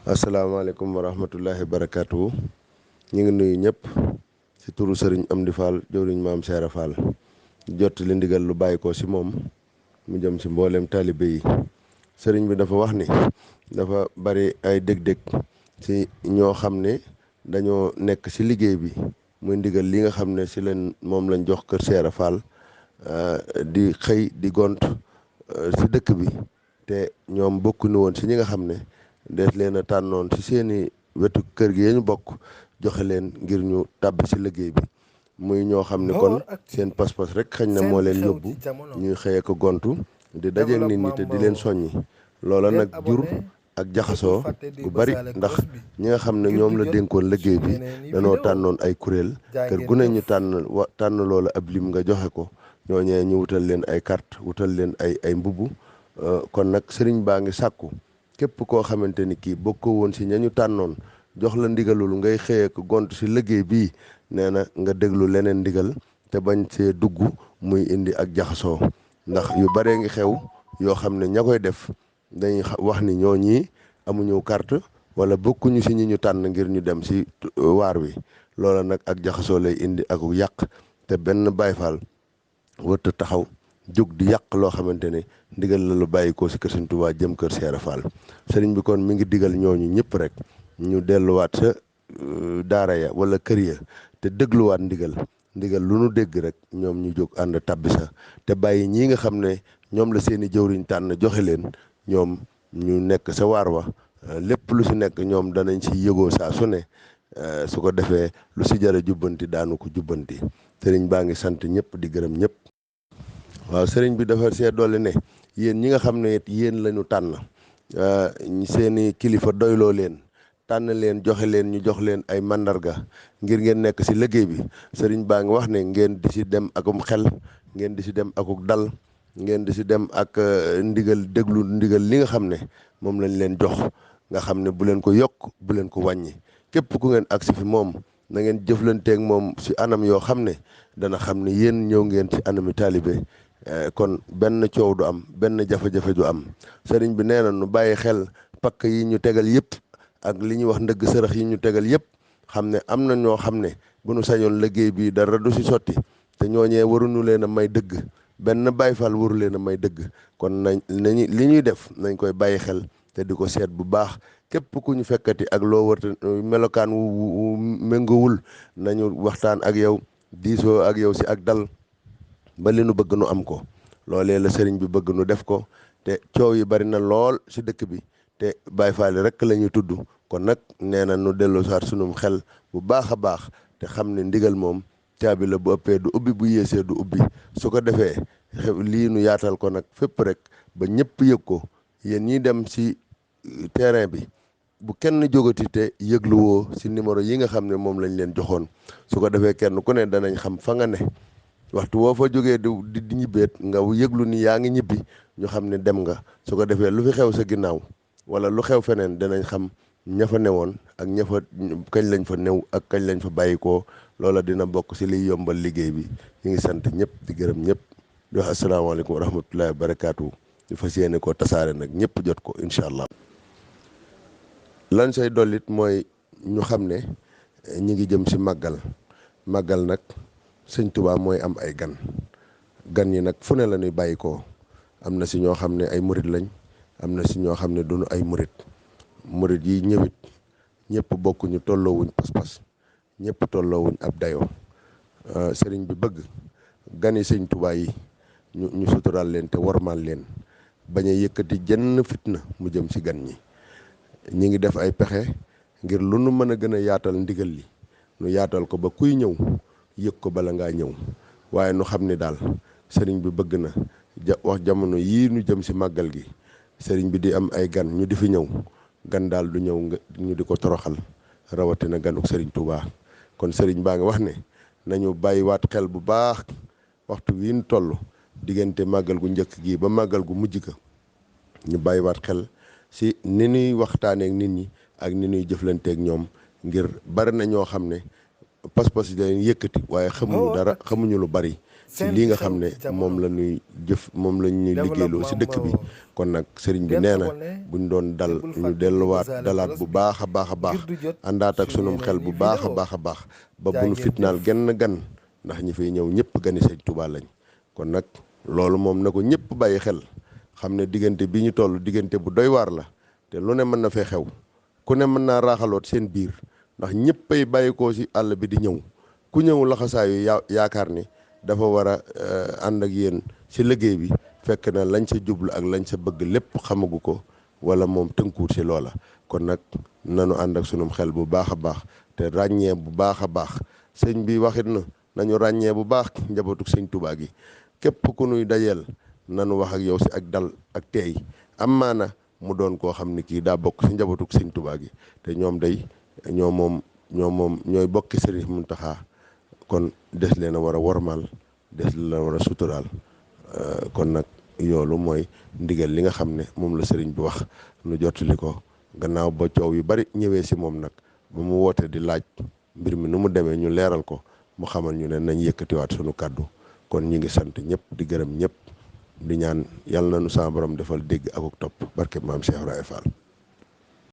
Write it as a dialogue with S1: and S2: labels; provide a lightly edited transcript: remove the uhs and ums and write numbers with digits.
S1: asalaamaaleykum wa rahmatullahi wa barakaatu. ñu ngi nuyu ñëpp ci turu sëriñ Amdi Fall jëwriñ maam Seera Fall jot li ndigal lu bàyyi ko ci moom mu jëm ci mboolem taalibe yi. sëriñ bi dafa wax ni dafa bari ay dég-dég ci ñoo xam ne dañoo nekk ci liggéey bi muy ndigal li nga xam ne ci leen moom lañ jox kër Seera Fall di xëy di gont ci dëkk bi te ñoom bokkuñu woon ci ñi nga xam ne dees leen a tànnoon ci seeni wetu kër gi ñu bokk joxe leen ngir ñu tàbbi ci liggéey bi muy ñoo xam ne kon seen pas-pas rek xañ na moo leen yóbbu ñuy xëy ak gontu di dajeek nit ñi te di leen soññi loola nag jur ak jaxasoo bu bari ndax ñi nga xam ne ñoom la dénkoon liggéey bi danoo tànnoon ay kuréel kër gu ne ñu tànn loola ab lim nga joxe ko ñooñee ñu wutal leen ay carte wutal leen ay mbubb kon nag sëriñ baa ngi sàkku képp koo xamante ni kii bokkoo woon si ñañu tànnoon jox la ndigalul ngay xëyee ko gont si liggéey bii nee na nga déglu leneen ndigal te bañ see dugg muy indi ak jaxasoo ndax yu baree ngi xew yoo xam ne ña koy def dañuy wax ni ñoo ñii amuñu carte wala bokkuñu si ñi ñu tànn ngir ñu dem si waar wi loola nag ak jaxasoo lay indi ak yàq te benn Baay Faal wërta taxaw jóg di yàq loo xamante ne ndigal la lu bàyyi ko si kër Sëriñ Tuubaa jëm kër Seera Fall sëriñ bi kon mi ngi digal ñooñu ñëpp rek ñu delluwaat sa daara ya wala kër ya te dégluwaat ndigal lu nu dégg rek ñoom ñu jóg ànd tabbi sa te bàyyi ñii nga xam ne ñoom la seeni jëwriñ tànn joxe leen ñoom ñu nekk sa waar wa lépp lu si nekk ñoom danañ si yëgoo saa su ne su ko defee lu si jara jubbanti daanu ko jubbanti sëriñ baa ngi sant ñëpp di gërëm ñëpp. waaw sëriñ bi dafa see dolli ne yéen ñi nga xam ne it yéen la ñu tànn seeni kilifa doyloo leen tànn leen joxe leen ñu jox leen ay mandarga ngir ngeen nekk ci liggéey bi sëriñ baa ngi wax ne ngeen di ci dem akum xel ngeen di ci dem akuk dal ngeen di ci dem ak ndigal déglu ndigal li nga xam ne moom lañ leen jox nga xam ne bu leen ko yokk bu leen ko wàññi képp ku ngeen agsi fi moom na ngeen jëflanteeg moom ci anam yoo xam ne dana xam ne yéen ñëw ngeen ci anami taalibe kon benn coow du am benn jafe-jafe du am sëriñ bi nee na nu bàyyi xel pakk yi ñu tegal yëpp ak li ñuy wax ndëgg sërëx yi ñu tegal yëpp xam ne am na ñoo xam ne bu nu sañoon liggéey bi dara du ci sotti te ñooñee waruñu leen a may dëgg benn Baay Faal waru leen a may dëgg kon nañu li ñuy def nañ koy bàyyi xel te di ko seet bu baax képp ku ñu fekkati ak loo wërta melokaan wu méngowul nañu waxtaan ak yow diisoo ak yow ci ak dal ba li nu bëgg nu am ko loolee la sëriñ bi bëgg nu def ko te coow yi bari na lool ci dëkk bi te Baay Faal rek la ñuy tudd kon nag nee na nu dellu saat sunum xel bu baax a baax te xam ne ndigal moom caabi la bu ëppee du ubbi bu yéesee du ubbi su ko defee lii nu yaatal ko nag fépp rek ba ñëpp yëg ko yéen ñi dem ci terrain bi bu kenn jógati te yëgluwoo ci numéro yi nga xam ne moom lañ leen joxoon su ko defee kenn ku ne danañ xam fa nga ne waxtu woo fa jógee di ñibbeet nga yëglu ni yaa ngi ñibbi ñu xam ne dem nga su ko defee lu fi xew sa ginnaaw wala lu xew feneen danañ xam ña fa newoon ak ña fa kañ lañ fa new ak kañ lañ fa bàyyikoo loola dina bokk ci liy yombal liggéey bi ñu ngi sant ñëpp di gërëm ñëpp di wax asalaamaaleykum wa rahmatullahi wa barakaatu di fas yéene koo tasaare nag ñëpp jot ko incha allah. lan say dollit mooy ñu xam ne ñi ngi jëm ci màggal nag sëñ Tuubaa mooy am ay gan yi nag fu ne la ñuy bàyyi ko am na ci ñoo xam ne ay murit lañ am na ci ñoo xam ne duñu ay murit yi ñëwit ñëpp bokkuñu tolloowuñ pas-pas ñëpp tolloowuñ ab dayoo sëriñ bi bëgg gan yi sëñ Tuubaa yi ñu suturaal leen te wormaal leen bañ a yëkkati jenn fitna mu jëm ci gan ñi ñi ngi def ay pexe ngir lu nu mën a gën a yaatal ndigal li nu yaatal ko ba kuy ñëw yëg ko bala ngaa ñëw waaye nu xam ne daal sëriñ bi bëgg na wax jamono yii nu jëm ci màggal gi sëriñ bi di am ay gan ñu di fi ñëw gan daal du ñëw ñu di ko toroxal rawatina ganuk sëriñ Touba kon sëriñ baa ngi wax ne nañu bàyyiwaat xel bu baax waxtu wi ñu toll diggante màggal gu njëkk gi ba màggal gu mujj ga ñu bàyyiwaat xel ci ni ñuy waxtaaneek nit ñi ak ni ñuy jëflanteek ñoom ngir bari na ñoo xam ne pas-pas yi dañuy yëkkati waaye xamuñu dara xamuñu lu bari ci lii nga xam ne moom la ñuy jëf moom la ñuy liggéeyloo si dëkk bi. kon nag sëriñ bi nee na buñ doon dal ñu delluwaat dalaat bu baax a baax a baax àndaat ak sunum xel bu baax a baax a baax ba bu nu fitnaal genn gan ndax ñi fiy ñëw ñëpp gani sëñ Tuubaa lañ. kon nag loolu moom na ko ñëpp bàyyi xel xam ne diggante bi ñu toll diggante bu doy waar la te lu ne mën na fee xew ku ne mën naa raaxaloot seen biir ndax ñëppay bàyyi ko si àll bi di ñëw ku ñëw laxasaayu yaakaar ni dafa war a ànd ak yéen si liggéey bi fekk na lañ sa jublu ak lañ sa bëgg lépp xamagu ko wala moom tënkuwut si loola. kon nag nanu ànd ak sunum xel bu baax a baax te ràññee bu baax a baax sëñ bi waxit na nañu ràññee bu baax njabootuk sëñ Tuubaa gi képp ku nuy dajeel nanu wax ak yow si ak dal ak teey am maana mu doon koo xam ne kii daa bokk si njabootuk sëñ Tuubaa gi te ñoom day ñooy bokki Sëriñ Muntaxa kon des leen a war a wormaal des leen a war a suturaal kon nag yoolu mooy ndigal li nga xam ne moom la sëriñ bi wax nu jottali ko gannaaw ba coow yu bari ñëwee si moom nag ba mu woote di laaj mbir mi nu mu demee ñu leeral ko mu xamal ñu ne nañ yëkkatiwaat sunu kàddu kon ñi ngi sant ñëpp di gërëm ñëpp di ñaan yàlla na nu sama borom defal dégg ak topp barke maam Cheikh Ibrahima Fall.